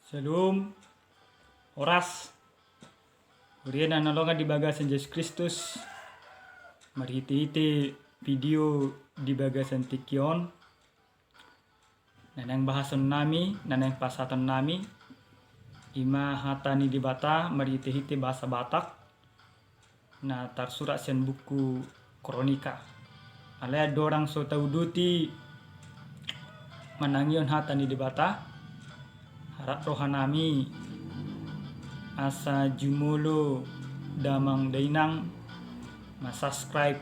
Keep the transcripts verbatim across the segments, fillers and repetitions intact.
Syalom. Horas. Huria na hinaholongan di bagasan Jesus Kristus, marhite-hite video di bagasan tingki on, na naeng bahason nami, na naeng pasahaton nami, ima hata ni Debata marhite-hite bahasa Batak, na tarsurat sian buku Kronika. Alai andorang so tauduti manangihon hata ni Debata, harap roha nami asa jumolo damang dainang ma-subscribe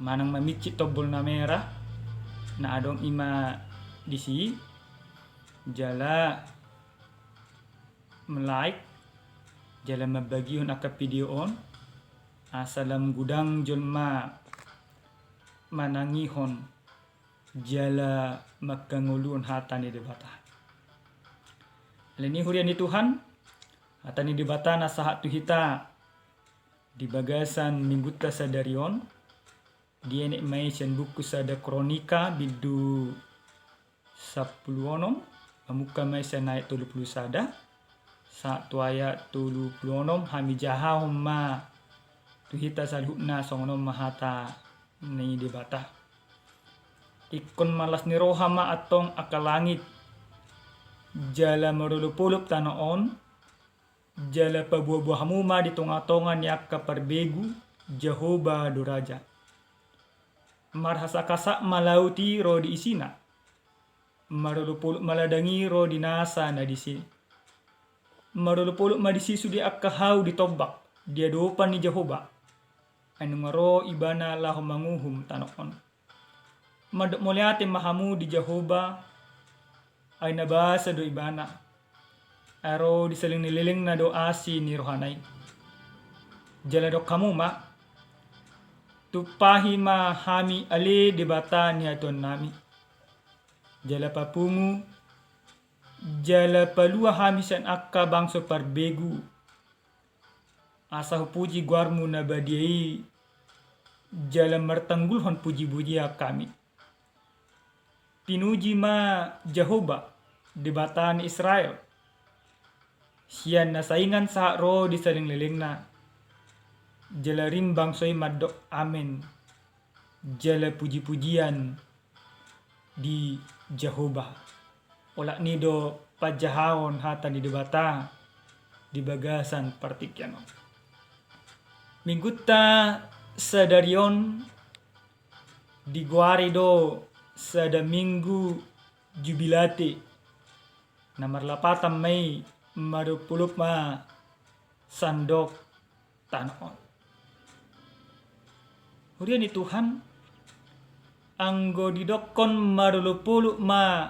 manang mamincit tombol na merah na adong ima disi, jala me-like, jala mambagihon angka video on, asa lam godang jolma manangihon jala manghangoluhon hata ni Debata. Alani huria ni Tuhan, hata ni Debata na sahat tu hita di bagasan minggunta sadari on, dienet ma i sian buku sada Kronika bindu sampulu onom, mamungka ma i sian ayat tolu pulu sada sahat tu ayat tolu pulu onom, hami jahahon ma tu hita saluhutna. Songon on ma hata ni Debata. Ingkon ma las ni roha ma antong angka langit, jala marolopolop tano on, jala paboaboa hamu ma di tongatonga ni angka parbegu, Jahowa do raja. Marhasakhasak ma laut i ro di isina, marolopolop ma ladang i ro di nasa na disi. Marolopolop ma disi sude angka hau di tombak, di adopan ni Jahowa. Ai nunga ro Ibana laho manguhum tano on. Mandok mauliate ma hamu di Jahowa, ai na basa do Ibana. Ai ro di saleleng ni lelengna do asi ni rohana i. Jala dok hamu ma, tumpahi ma hami ale Debata ni hatuaonnami. Jala papungu, jala palua hami sian angka bangso parbegu, asa hupuji goarmu na badia i, jala martanggulhon pujipujian hami. Pinuji ma Jahowa, Debata ni Israel, sian na saingan sahat ro di saleleng lelengna. Jala rim bangso i mandok amen, jala pujipujian di Jahowa. Olat ni do panjahaon hata ni Debata di bagasan partingkian on. Minggunta sadari on digoari do sada minggu jubilate, na marlapatan ma i marolopolop ma sandok tano on. Huria ni Tuhan, anggo didokkon marolopolop ma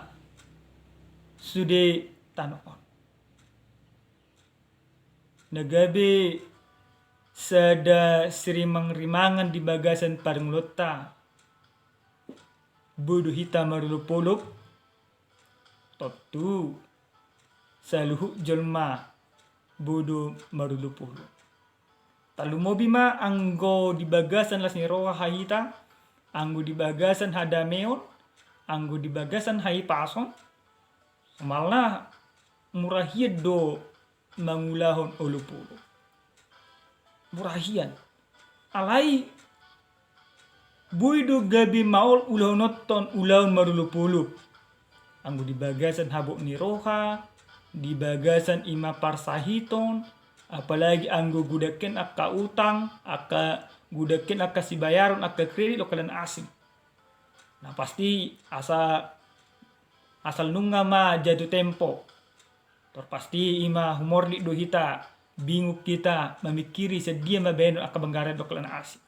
sude tano on, na gabe sada sirimangrimangan di bagasan parngoluonta. Boi do hita marolopolop? Tontu saluhut jolma boi do marolopolop. Tarlumobi ma anggo di bagasan las ni roha hita, anggo di bagasan hadameon, anggo di bagasan hahipason, somalna mura hian do mangulahon olopolop. Mura hian. Alai boi do gabe maol ulahononta on ulaon marolopolop. Anggo di bagasan habot ni roha, di bagasan ima parsahiton, apalagi anggo godang hian angka utang, angka godang hian angka sibayaron, angka kredit dohot angka dana asing. Na pasti asa, asal nunga ma jatuh tempo, tor pasti ima humorlik do hita, bingung hita, mamingkiri sian dia ma baenon angka banggaran dohot angka dana asing.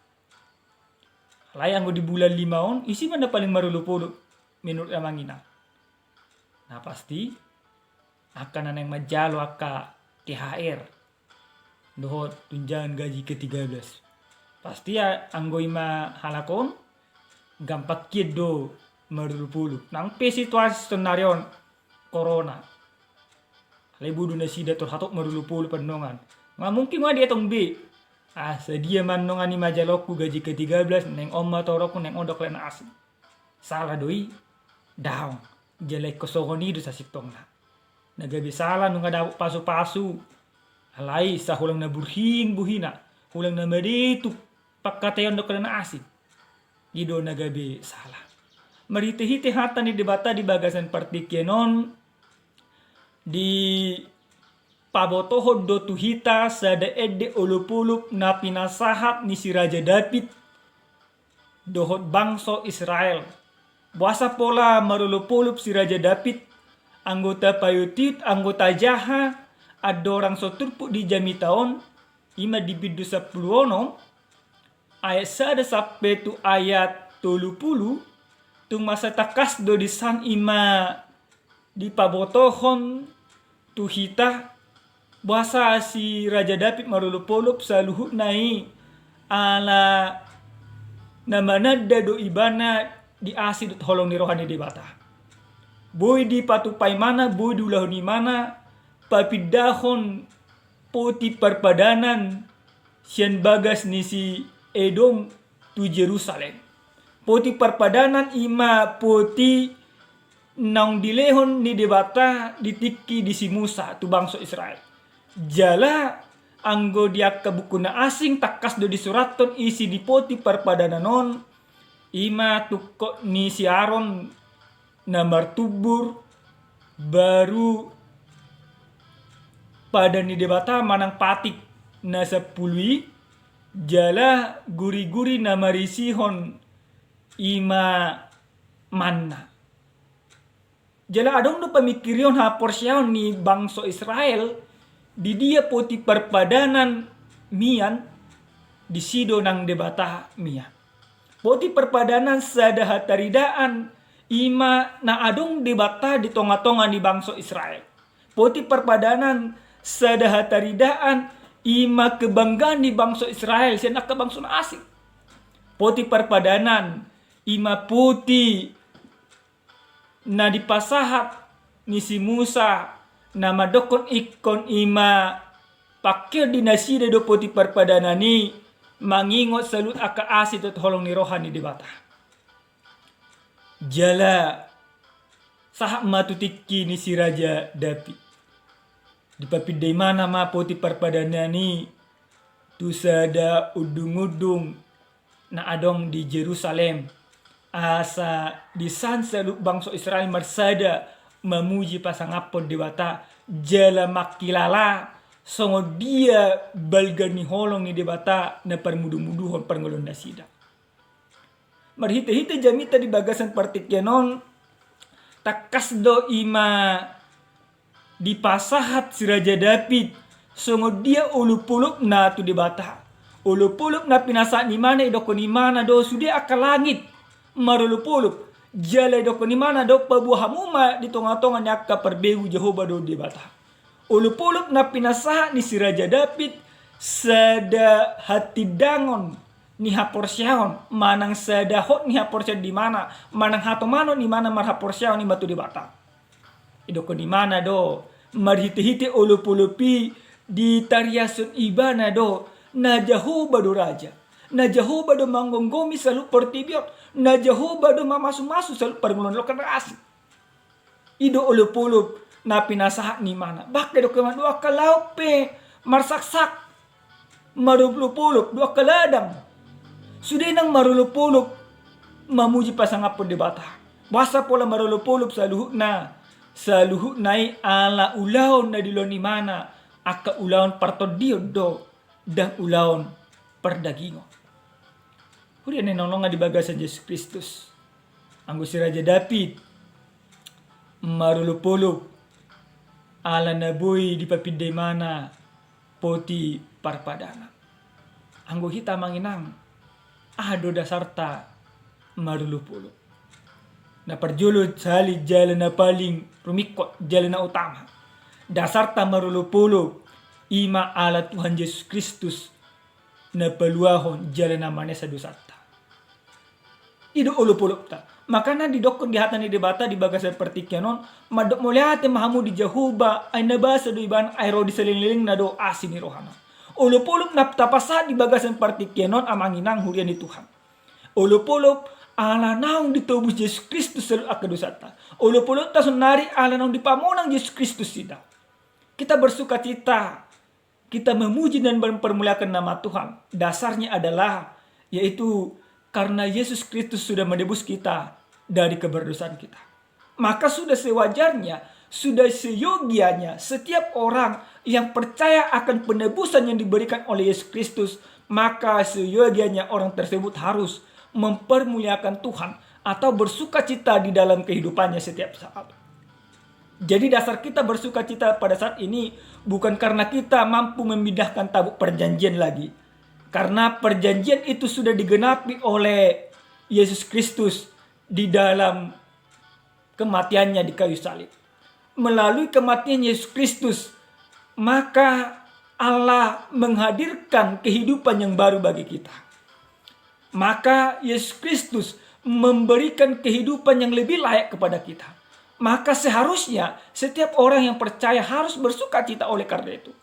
Alai anggo di bulan lima on, ise ma na paling marolopolop menurut amang inang? Na pasti angka na naeng manjalo angka T H R dohot tunjangan gaji ke tiga belas. Pasti a-, anggo ima halak on, gampang hian do marolopolop. Nang pe situasi saonari on, corona. Alai boi do nasida tor hatop marolopolop annon. Nga mungkin nga dietong be. Ah, sadia ma annon i ma jaloonku gaji ke tiga belas, naeng on ma torongku, naeng on dohot angka dana asing. Sala do i? Daong. Jala ingkon songon i do sasintongna. Na gabe sala nunga dapot pasu-pasu. Alai sai holan na burhing bohina, holan na madetuk pangkataion dohot na asing. I do na gabe sala. Marhite-hite hata ni Debata di bagasan partingkian on, dipabotohon do tu hita sada ende olop-olop na pinasahat ni si Raja David dohot bangso Israel. Boasa pola marolop-olop si Raja David, anggo tapaihut-ihut, anggo tajaha andorang so turpuk di jamita on, i ma di bindu sampulu onom, ayat sada sampe tu ayat tolu pulu, tung masa tangkas do disan i ma dipabotohon tu hita, boasa si Raja David marolop-olop saluhutna i, ala na mananda do ibana di asi dohot holong ni roha ni Debata. Boi dipatupa ibana, boi diulahon ibana, papindahon poti parpadanan sian bagas ni si Edom tu Jerusalem. Poti parpadanan i ma poti naung dilehon ni Debata di tingki di si Musa tu bangso Israel. Jala anggo di angka buku na asing tangkas do disurathon isi ni poti parpadanan on, i ma tungkot ni si Aron na martumbur, baru padan ni Debata manang patik na sampulu i, jala guri-guri na marisihon i ma manna. Jala adong do pamingkirion haporseaon ni bangso Israel, di dia poti parpadanan mian, disi do nang Debata mian. Poti parpadanan sada hataridaan i ma na adong Debata di tonga-tonga ni bangso Israel. Poti parpadanan sada hataridaan i ma kebanggaan ni bangso Israel sian angka bangso na asing. Poti parpadanan i ma poti na dipasahat ni si Musa, na mandokkon ingkon i ma pangkeon di nasida do poti parpadanan i, mangingot saluhut angka asi dohot holong ni roha ni Debata. Jala sahat ma tu tingki ni si Raja David. Dipapinda ibana ma poti parpadanan i tu sada undung-undung na adong di Jerusalem, asa disan saluhut bangso Israel marsada mamuji pasangaphon Debata, jala mangkilala songon dia balga ni holong ni Debata na parmudu-muduhon parngoluon nasida. Marhite-hite jamita di bagasan partingkian on, tangkas do i ma dipasahat si Raja David songon dia olop-olopna tu Debata. Olop-olop na pinasahat ni ibana, idokkon ibana do sude angka langit marolop-olop, jala idokkon ibana do paboa hamu ma di tonga-tonga ni angka parbegu, Jahowa do Debata. Olop-olop na pinasahat ni si Raja David sada hatindangon ni haporseaon, manang sada hot ni haporseaon di ibana, manang hatomanon ni ibana marhaporseaon i ma tu Debata. Idokkon ibana do, marhite-hite olop-olop i ditariashon ibana do, na Jahowa do raja, na Jahowa do manggomgomi saluhut portibi on, na Jahowa do mamasu-masu saluhut parngoluon ni roha na asing. I do olop-olop na pinasahat ni ibana. Bahkan idokkon ibana do angka laut pe marsaksak marolop-olop, do angka ladang sude nang marolop-olop mamuji pasangaphon Debata. Boasa pola marolop-olop saluhutna? Saluhutna i ala ulaon na diulahon ibana, angka ulaon partondion do, ndang ulaon pardagingon. Huria na hinaholongan di bagasan Jesus Kristus, anggo si Raja David marolop-olop ala na boi dipapinda ibana poti parpadanan, anggo hita, amang inang, aha do dasarta marolop-olop? Na parjolo sahali jala na paling rumingkot, jala na utama, dasarta marolop-olop i ma ala Tuhan Jesus Kristus na paluahon jala na manesa dosanta. I do olop-olopta. Makana didokkon di hata ni Debata di bagasan partingkian on, mandok mauliate ma hamu di Jahowa, ai na basa do ibana, ai ro di salelenglelengna do asi ni rohana. Olop-olop na tapasahat di bagasan partingkian on, amang inang, huria ni Tuhan, olop-olop Ala naung ditobus Jesus Kristus saluhut angka dosanta. Olopolonta saonari ala naung dipamonang Jesus Kristus hita. Kita bersukacita, kita memuji dan mempermuliakan nama Tuhan. Dasarnya adalah, yaitu karena Yesus Kristus sudah menebus kita dari keberdosaan kita. Maka sudah sewajarnya, sudah seyogianya setiap orang yang percaya akan penebusan yang diberikan oleh Yesus Kristus, maka seyogianya orang tersebut harus mempermuliakan Tuhan atau bersukacita di dalam kehidupannya setiap saat. Jadi dasar kita bersukacita pada saat ini bukan karena kita mampu memindahkan tabuk perjanjian lagi. Karena perjanjian itu sudah digenapi oleh Yesus Kristus di dalam kematiannya di kayu salib. Melalui kematian Yesus Kristus, maka Allah menghadirkan kehidupan yang baru bagi kita. Maka Yesus Kristus memberikan kehidupan yang lebih layak kepada kita. Maka seharusnya setiap orang yang percaya harus bersukacita oleh karena itu.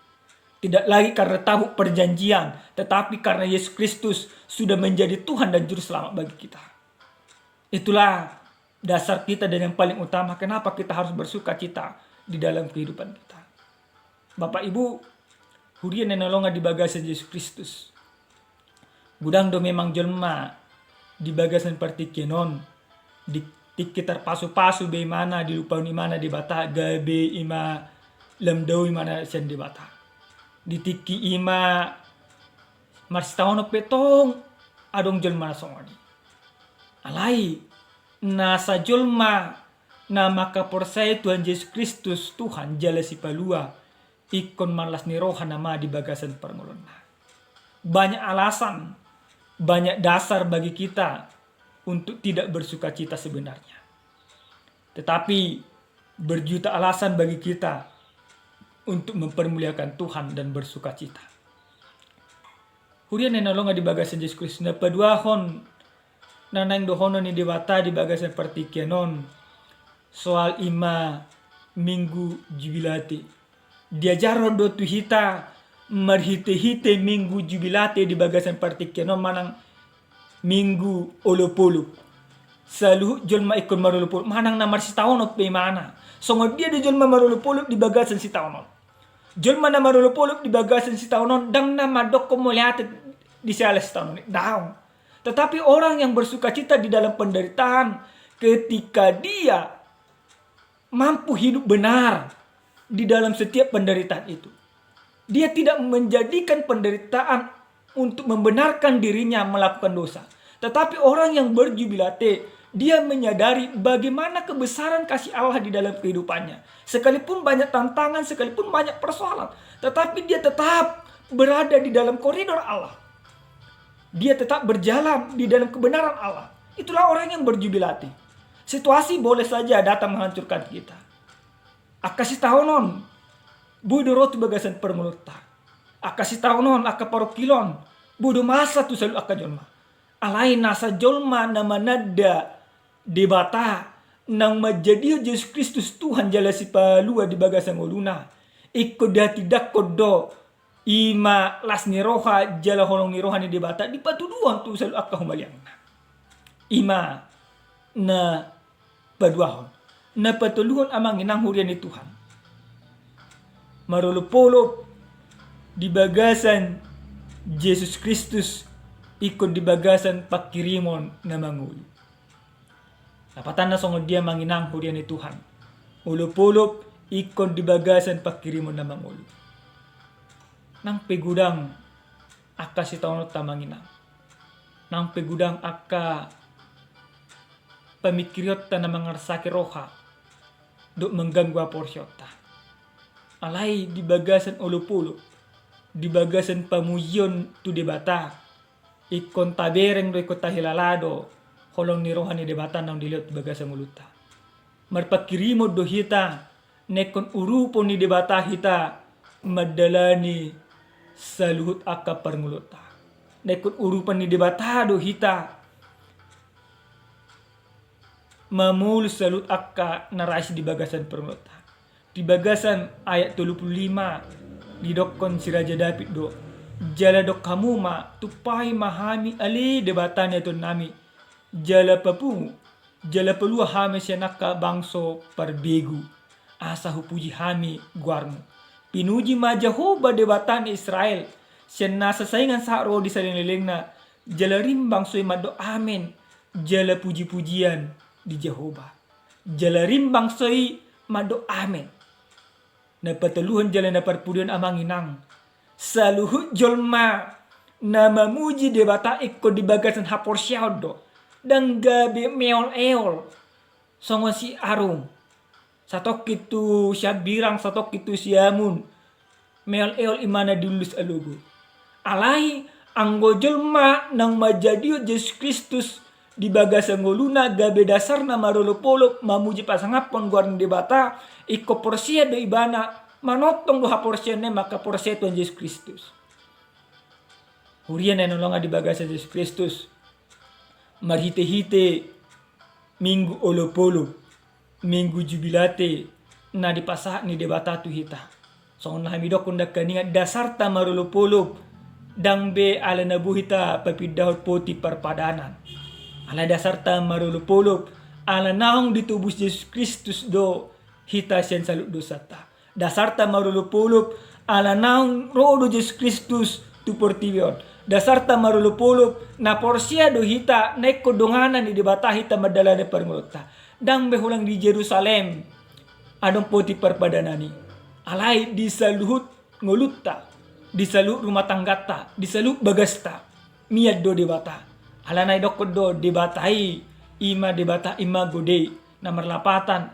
Tidak lagi karena tabuk perjanjian, tetapi karena Yesus Kristus sudah menjadi Tuhan dan Juru Selamat bagi kita. Itulah dasar kita dan yang paling utama kenapa kita harus bersukacita di dalam kehidupan kita. Bapak Ibu, huria na hinaholongan di bagasan Jesus Kristus. Godang do memang jolma di bagasan partingkian on, di tingki tarpasupasu be imana, dilupahon imana Debata, gabe ima lam dao imana sian Debata. Di tingki ima marsitaonon pe tong adong jolma na songon i. Alai nasa jolma na mangkaporseai Tuhan Jesus Kristus Tuhan jala Sipalua, ingkon marlas ni roha nama di bagasan parngoluonna. Banyak alasan, banyak dasar bagi kita untuk tidak bersukacita sebenarnya. Tetapi berjuta alasan bagi kita untuk mempermuliakan Tuhan dan bersukacita. Huria na hinaholongan di bagasan Jesus Kristus, na paduahon na naeng dohonon ni Debata di bagasan partingkian on soal ima Minggu Jubilate. Diajarhon do tu hita marhitehite Minggu Jubilate di bagasan partingkian on manang Minggu Olopolop. Saluhut jolma ingkon marolopolop manang na marsitaonon pe imana. Songon dia do jolma marolopolop di bagasan sitaonon? Jolma na marolopolop di bagasan sitaonon ndang na mandokkon mauliate di siala sitaonon i, daong. Tetapi orang yang bersukacita di dalam penderitaan ketika dia mampu hidup benar di dalam setiap penderitaan itu. Dia tidak menjadikan penderitaan untuk membenarkan dirinya melakukan dosa. Tetapi orang yang berjubilate, dia menyadari bagaimana kebesaran kasih Allah di dalam kehidupannya. Sekalipun banyak tantangan, sekalipun banyak persoalan, tetapi dia tetap berada di dalam koridor Allah. Dia tetap berjalan di dalam kebenaran Allah. Itulah orang yang berjubilate. Situasi boleh saja datang menghancurkan kita. Angka sitaonon boi do ro tu bagasan parngoluonta. Angka sitaonon, angka parungkilon boi do masa tu saluhut angka jolma. Alai nasa jolma na mananda Debata, naung manjadihon Jesus Kristus Tuhan jala Sipalua di bagasan ngoluna, ingkon dihatindangkon do ima las ni roha jala holong ni roha ni Debata dipatuduhon tu saluhut angka humaliangna. Ima na paduahon. Na patoluhon, amang inang huria ni Tuhan, marolopolop di bagasan Jesus Kristus ingkon di bagasan pangkirimon na mangolu. Lapatanna songon dia, amang inang huria ni Tuhan? Olopolop ingkon di bagasan pangkirimon na mangolu. Nang pe godang angka sitaononta, amang inang, nang pe godang angka pamingkirionta na mangarsaki roha dohot mangganggu haporseaonta, alai di bagasan olopolop, di bagasan pamujion tu Debata, ingkon tabereng do, ingkon tahilala do holong ni roha ni Debata naung dilehon tu bagasan ngolunta. Marpangkirimon do hita na ingkon urupon ni Debata hita mandalani saluhut angka parngoluonta. Na ingkon urupan ni Debata do hita mamolus saluhut angka na rasis di bagasan parngoluonta. Di bagasan ayat tolu pulu lima didokkon si Raja Daud do, jala dok hamu ma, tumpahi ma hami ale Debata ni hatuaonnami, jala papungu, jala palua hami sian angka bangso parbegu, asa hupuji hami goarmu. Pinuji ma Jahowa Debata ni Israel, sian nasa saingan sahat ro di salelenglelengna, jala rim bangso i mandok amen, jala pujipujian di Jahowa. Jala rim bangso i mandok amen. Na patoluhon jala na parpudihon amang inang, saluhut jolma na mamuji Debata ingkon di bagasan haporseaon do, ndang gabe meol-eol songon si Arung, satongkin tu siambirang, satongkin tu siamun, meol-eol imana di ullus alogo. Alai anggo jolma naung manjadihon Jesus Kristus di bagasan ngoluna gabe dasarna marolopolop mamuji pasangaphon goar ni Debata, ingkon porsea do ibana, manongtong do haporseaonna i mangkaporseai Tuhan Jesus Kristus. Huria na hinaholongan di bagasan Jesus Kristus, marhitehite Minggu Olopolop, Minggu Jubilate na dipasahat ni Debata tu hita. Songon na hami dokkon nangkaningan, dasarta marolopolop ndang be ala na boi hita papindahon poti parpadanan. Alai dasarta marolopolop ala naung ditobus Jesus Kristus do hita sian saluhut dosanta. Dasarta marolopolop ala naung ro do Jesus Kristus tu portibi on. Dasarta marolopolop na porsea do hita na ingkon donganan ni Debata hita mandalani parngoluonta. Ndang be holan di Jerusalem adong poti parpadanan i, alai di saluhut ngolunta, di saluhut rumah tangganta, di saluhut bagasta. Mian do Debata. Alana didokkon do Debata i, i ma Debata Imago Dei, na marlapatan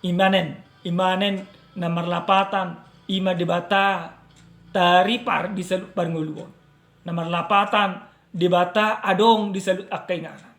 Immanuel, Immanuel, na marlapatan i ma Debata taripar di saluhut parngoluon. Na marlapatan Debata adong di saluhut angka inganan.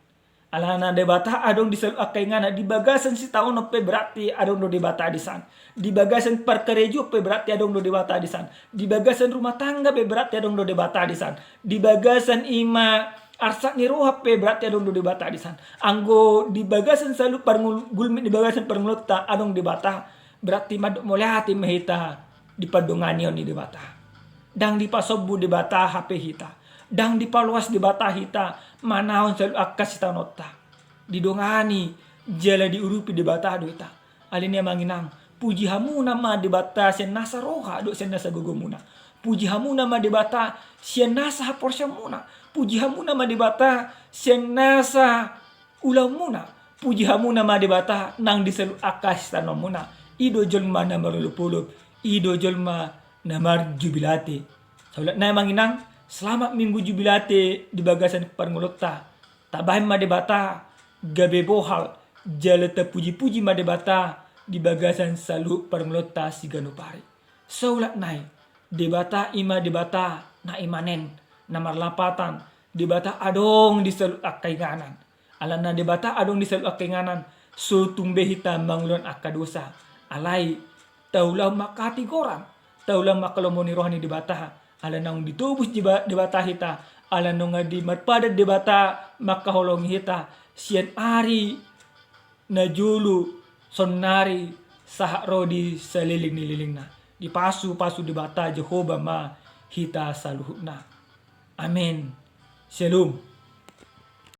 Alana Debata adong di saluhut angka inganan, di bagasan sitaonon pe berarti adong do Debata di san. Di bagasan parkarejoan pe berarti adong do Debata di san. Di bagasan rumah tangga pe berarti adong do Debata di san. Di bagasan i ma arsak ni roha pe berarti adong do Debata di san. Anggo di bagasan saluhut parngol-, gulmit di bagasan parngoluonta adong Debata, berarti mandok mauliate ma hita di pandonganion ni Debata. Ndang dipasombu Debata hape hita. Ndang dipaloas Debata hita manaon saluhut angka sitaononta. Didongani jala diurupi Debata do hita. Alani i amang inang, puji hamuna ma Debata sian nasa roha dohot sian nasa gogomuna. Puji hamuna ma Debata sian nasa haporseaonmuna. Puji hamuna ma Debata sian nasa ulaonmuna. Puji hamuna ma Debata nang di saluhut angka sitaononmuna. I do jolma na marolopolop, i do jolma na marjubilate. Saulak nai amang inang, selamat Minggu Jubilate di bagasan parngoluonta. Tabahen ma Debata gabe bohal, jala tapujipuji ma Debata di bagasan saluhut parngoluonta siganup ari. Saulak nai, Debata i ma Debata na imanen, na marlapatan, Debata adong di saluhut angka inganan. Alana Debata adong di saluhut angka inganan, so tung be hita mangulahon angka dosa. Alai taulahon ma angka hatigoran, taulahon ma angka lomo ni roha ni Debata. Ala naung ditobus Deba-, Debata hita, ala nunga di marpadan Debata mangkaholongi hita, sian ari na jolo, saonari, sahat ro di saleleng ni lelengna. Dipasupasu Debata Jahowa ma hita saluhutna. Amen. Syalom.